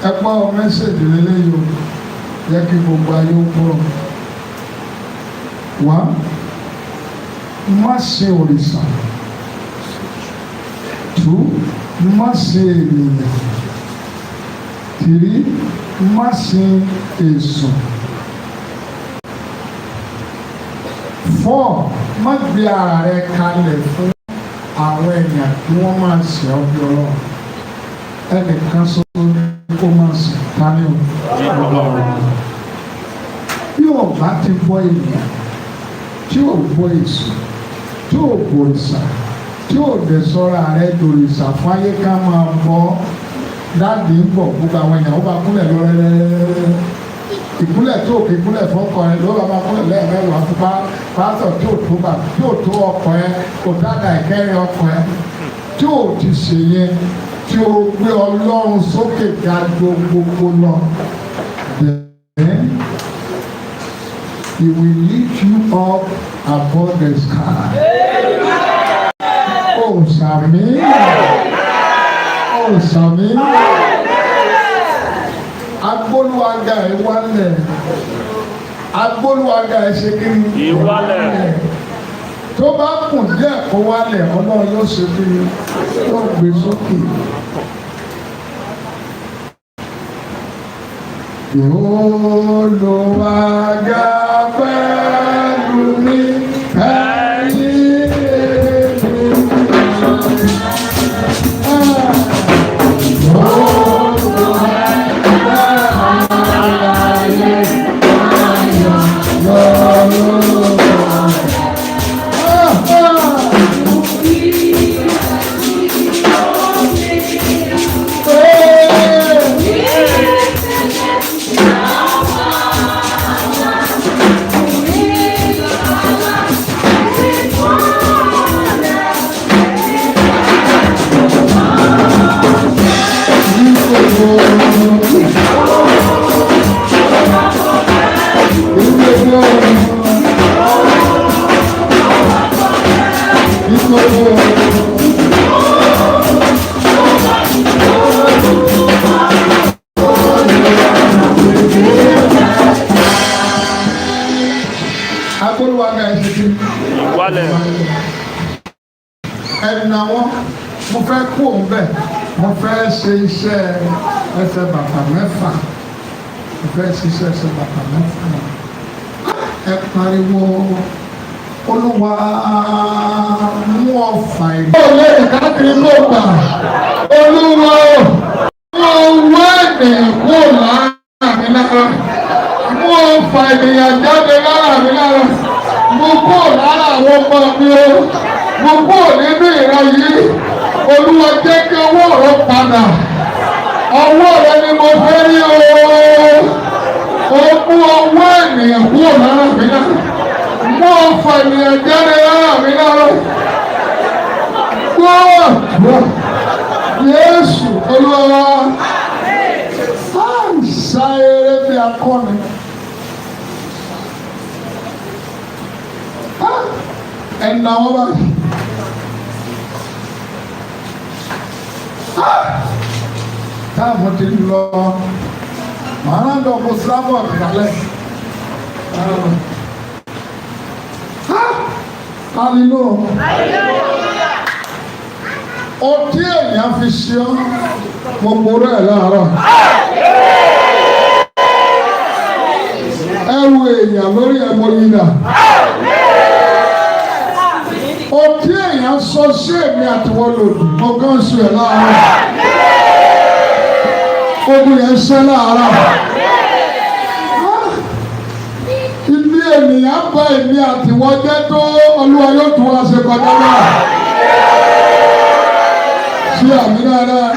Ẹ gbọ́ message lélẹ́yìí o, yẹ kí gbogbo ayé ó gbọ́. One, má ṣe òrìṣà. Two, má ṣe ènìyàn. Three, má ṣe èṣù. Four, má gbé ara rẹ kalẹ̀ fún àwọn èèyàn kí wọ́n máa ṣe ọ́ bí Ọlọ́run. Ẹnìkan ṣoṣo ní kó máa sìn tani o? Ọlọ́run. Bí o bá ti bọ ènìyàn, tí o bọ èṣù, tí o bọ òrìṣà, tí o dẹ̀ sọ́ra rẹ dòrìṣà fún ayé ká máa bọ́, daddy ń bọ̀, gbogbo àwọn èèyàn ó bá kúnlẹ̀ lọ rẹ́rẹ́rẹ́rẹ́. Ìkúnlẹ̀ tó kì í kúnlẹ̀ fọ́kọ ẹ ló bá máa kúnlẹ̀ lẹ́ẹ̀mẹ́wàá fún pásítọ̀ tí ò tó bá tí ò tó ọkọ ẹ, kò dága ìkẹrin ọkọ ẹ, tí ò ti ṣe yẹn, tí o gbé Ọlọ́run sókè ga gbogbo lọ. Then he will lift you up above the sky. Ó sàmì. Ó sàmì. Agbóluwaga ẹ wálẹ̀. Agbóluwaga ẹ ṣe kí ni? Ìwálẹ̀. Tó bá kùn díẹ̀ kó wálẹ̀, Ọlọ́run yóò ṣe kí ni? Yóò gbé sókè. Olùwàgà pẹ̀lú mi, ẹ̀yin ènìyàn. Olùwàgà ayé ayọ̀ lọ́rùn. Ah, ah. Hey! Agbóluwaga ẹ ṣe kí Ìwálẹ̀. ẹnà wọn. Mo fẹ́ kú òun bẹ́ẹ̀, mo fẹ́ ṣe iṣẹ́ ẹsẹ̀ bàtà mẹ́fà, mo fẹ́ ṣiṣẹ́ ẹsẹ̀ bàtà 6. Ẹ pariwo, Olúwa, mú ọfà ìlú. Ó lè káàkiri kó gbà. Olúwa, mú owó ènìyàn kúrò lára mi lára. Mú ọfà ènìyàn jáde lára mi lára. Mo kúrò lára àwọn ọmọ mi o. Mo kúrò nínú ìran yìí. Olúwa, jẹ́ kí ọwọ́ rẹ padà. Ọwọ́ rẹ ni mo fẹ́ rí o. Ó mú ọwọ́ ènìyàn kúrò lára mi lára. Mú ọfà ènìyàn jáde lára mi lára. Gbọ́ Jésù Olúwa. Sá eré bí akọni. Ẹnà wọn báyìí. Táàmù ti lọ, màá náà dọ̀ kó sábọ̀ kálẹ̀. Hallelujah. Ọtí èèyàn fi ṣe ọ́, gbogbo rẹ̀ láàárọ̀. Ẹrù èèyàn lórí ẹ̀mọ yìí. Ọtí èèyàn sọ sí èmi àtiwọ́ lòdì, mo kàn sùn ẹ̀ láàárọ̀. Ogun yẹn ṣẹ́ láàárọ̀. Ibi ènìyàn bá èmi àtiwọ́ jẹ́ tó, Olúwa yóò tún wá ṣe kọjá náà. Sí àmì dáadáa.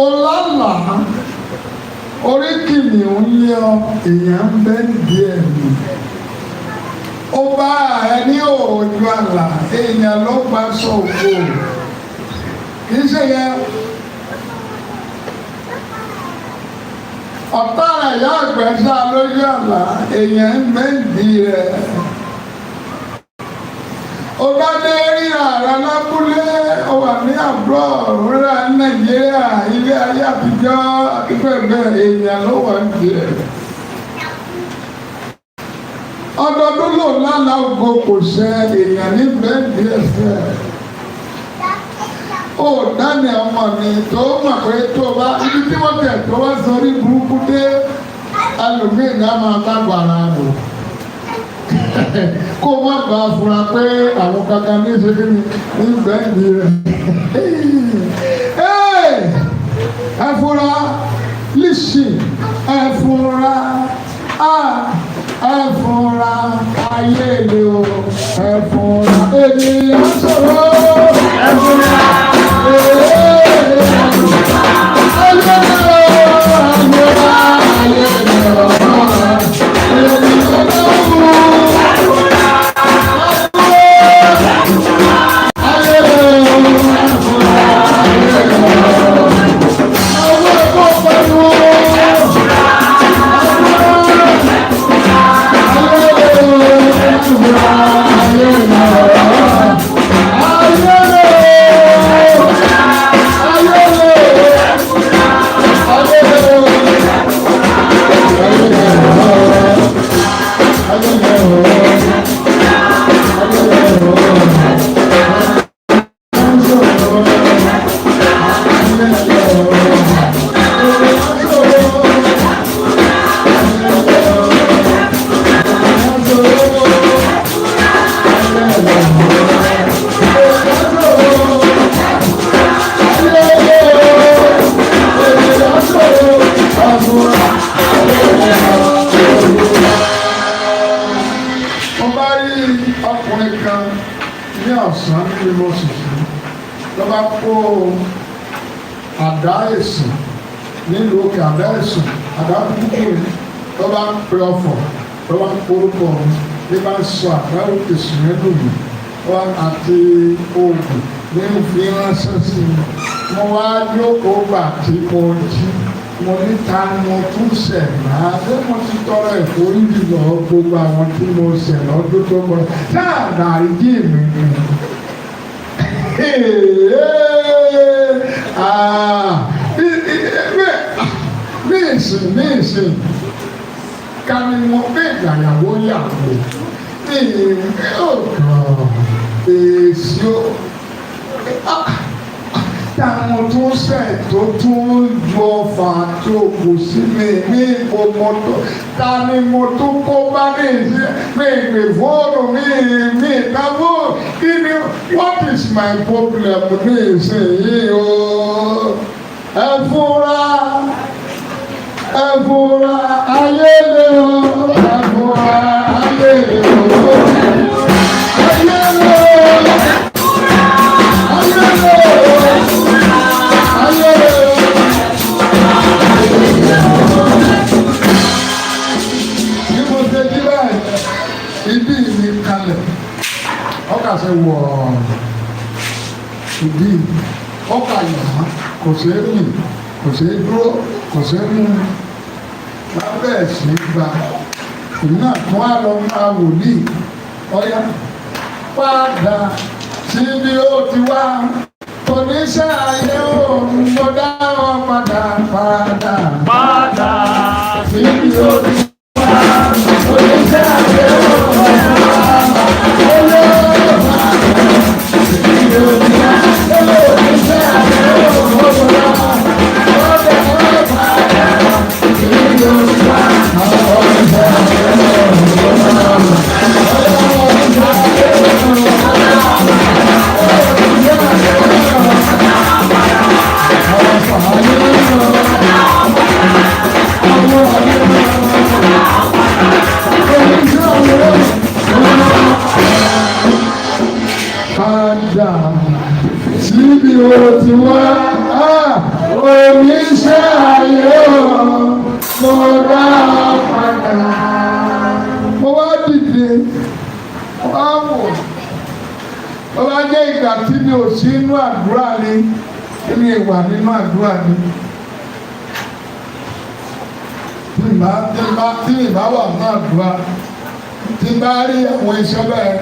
Ọlọ́lá orí kìnìún lé ọ, èèyàn ń bẹ́ díẹ̀ nù. Ó bá ẹ ní òòjú àlà, èèyàn ló gba sọ òkú. Kì í ṣe yẹn. Ọ̀tá rẹ̀ yá àgbẹ̀ sá lójú àlà, èèyàn. Èèyàn ń bẹ nídìí rẹ̀. Ó bá dé ríra rẹ lábúlé, ó wà ní abroad, ríra ní Nàìjíríà, ilé ayé àtijọ́ àti bẹ́ẹ̀ bẹ́ẹ̀, èèyàn ló wà nídìí rẹ̀. Ọdọọdún ló lálàá ògo kò ṣẹ, èèyàn ní bẹ nídìí ẹsẹ̀. Ó dání ọmọ mi tó mọ̀ pé tó bá ibi tí wọ́n tẹ̀ tó wá sọ ní burúkú dé, ẹlòmíì náà máa bá gbàrà lò kó má bàa fura pé àwọn kankan ní ṣe kí ni ní gbẹ̀ǹdì rẹ̀. Ẹ fura, listen, ẹ fura, ẹ fura, ayé le o, ẹ fura, ènìyàn sọ̀rọ̀, ẹ fura. Ayé le o, ẹ fura, ayé le o, ènìyàn sọ̀rọ̀. Ayé le o, ẹ fura, ayé le o. Àwọn ẹ̀kọ́ pariwo. Ayé le o, ẹ fura, ayé le o. Ayé le o, ayé le o, ayé le o. Ayé le o, ayé le o, ayé le o. Ayé le o. Mo bá rí ọkùnrin kan ní ọ̀sán ní mo sì sí ló bá kó àdá èsùn nílùú òkè, àdá èsùn, àdá kúkú ni, ló bá ń pe ọfọ̀, ló bá ń porúkọ mi, ní bá ń sọ àdá èsùn yẹn lù mí wọ́n àti oògùn ní fi ránṣẹ́ sí mi. Mo wá jókòó gbà tí mo jí, mo ní, ta ni mo tún ṣẹ̀ náà? Ṣé mo ti tọrọ ìforíjì lọ gbogbo àwọn tí mo ṣẹ̀ lọ́dún tó kọjá? Sáà dáríjì mi ni? Ah, ní ìsìn, ní ìsìn ká ní mo bí ìgbàyàwó yàwó ní ọ̀gàn èsì ó táwọn tó ṣẹ̀ tó tún ju ọfà tó kù sí mi ní ipò mọ́tò, ta ni mo tún kó bá ní ìsìn mi ìpè fóònù mi mi ìta fóònù? Kí ni, what is my problem ní ìsìn yìí o? Ẹ fura, ẹ fura, ayé le o, ẹ fura, ayé le o, ayé le o, ayé le o, ayé le o. Bí mo ṣe jí báyìí, ibi mi kalẹ̀, ọkà ṣe wọ̀ ìdí ọkà yà, kò ṣeé mì, kò ṣeé dúró, kò ṣeé mú. Lábẹ́ ẹ̀sìn gba èmi náà tún á lọ máa wòlíì ọ̀yá padà síbi ó ti wá oníṣẹ́ ayé òun, mo dá wọn padà, padà. Padà. Síbi ó ti wá oníṣẹ́ ayé òun, olóòwò síbi ó ti wá oníṣẹ́ ayé òun, mo dá wọn padà síbi ó ti wá oníṣẹ́ ayé òun, mo dá wọn oníṣẹ́ ayé òun, mo dá wọn oníṣẹ́ ayé òun. Padà síbi o ti wá, oníṣẹ́ ayé o, mo dá ọ padà. Mo wá dìde, mo wá wò. Ó bá jẹ́ ìgbà tí mi ò sí inú àdúrà ni, kí mi wà nínú àdúrà ni. Tí n bá wà ní àdúrà, tí n bá rí àwọn iṣẹ́ bẹ́ẹ̀,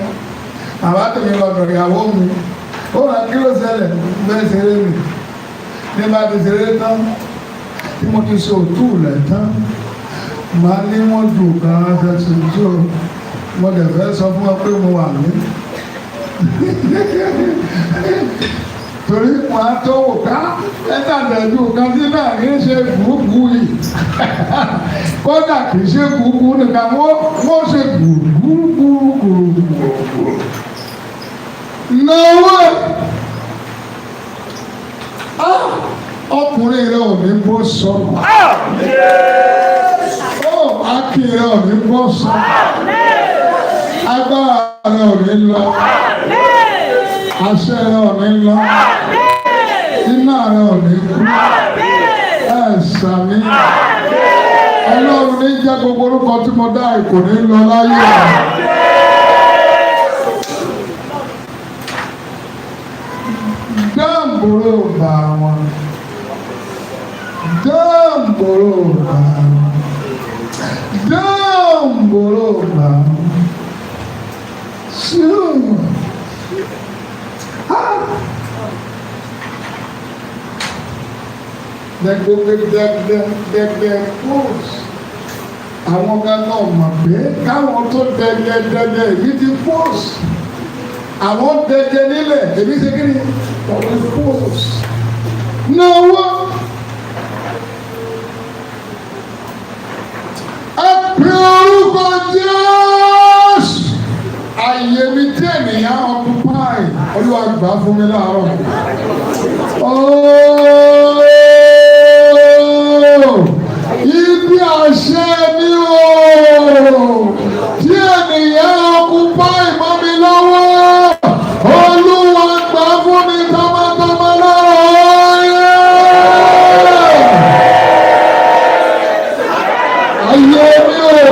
àbá tèmi lọ́dọ̀ ìyàwó mi, ó rà. Kí ló ṣẹlẹ̀? Bẹ́ẹ̀ ṣeré mi ní bá ti ṣeré tán, tí mo ti ṣe òtún rẹ̀ tán, màá ní wọ́n dùn kan ránṣẹ́ sí i tó mo dẹ̀ fẹ́ sọ fún ọ pé mo wà ní, torí wọn á tó wò ká ẹ̀ka àtẹ̀jú kan tí náà kì í ṣe gbùgbù yìí. Kódà kì í ṣe gbùgbù nìkan, wọ́n ṣe gbùgbùgbùgbùgbù náwó. Ọkùnrin rẹ ò ní bó sọnù. Ó akin rẹ ò ní bó sọnù. Agbára rẹ ò ní lọ. Àṣẹ rẹ ò ní lọ. Iná rẹ ò ní kú. Ẹ sàmì. Ọlọ́run ní jẹ́ gbogbo orúkọ tí mo dá ìkò ní lọ láyé rẹ. Dáàbòrò bá wọn. Dáàbòrò bá wọn. Dáàbòrò bá wọn. Sùn. Ah! Dẹgbẹdẹgbẹdẹgbẹ pose. Àwọn gángan mọ̀ pé káwọn tó dẹgbẹdẹgbẹ èyí ti pose. Àwọn dẹgbẹ nílẹ̀ èmi ṣe kí ni? Ọ̀rẹ́ pose. Náwó. Ẹ pè orúkọ Jésù. Àyè mi tí ènìyàn occupy, Olúwa gbà fún mi láàárọ̀. Ooo! Ibi àṣẹ mi o! Tí ènìyàn occupy mọ́ mi lọ́wọ́, Olúwa gbà fún mi tọmọtọmọ láàárọ̀. Ayé mi o!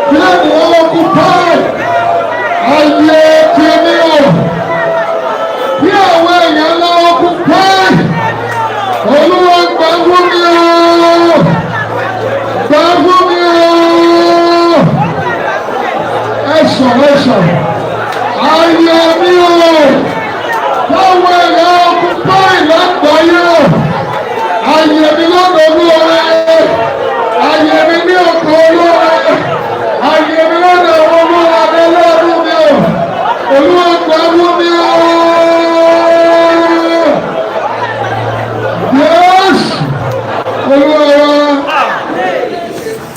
Tí ènìyàn occupy, ayé tèmi o! Bí àwọn èèyàn lọ occupy, Olúwa gbà fún mi o! Gbà fún mi o! Ẹ sọ̀rọ̀, ẹ sọ̀rọ̀. Ayé mi o! Táwọn èèyàn occupy lágbàáyé o! Ayé mi lọ́dọ̀ Olúwa.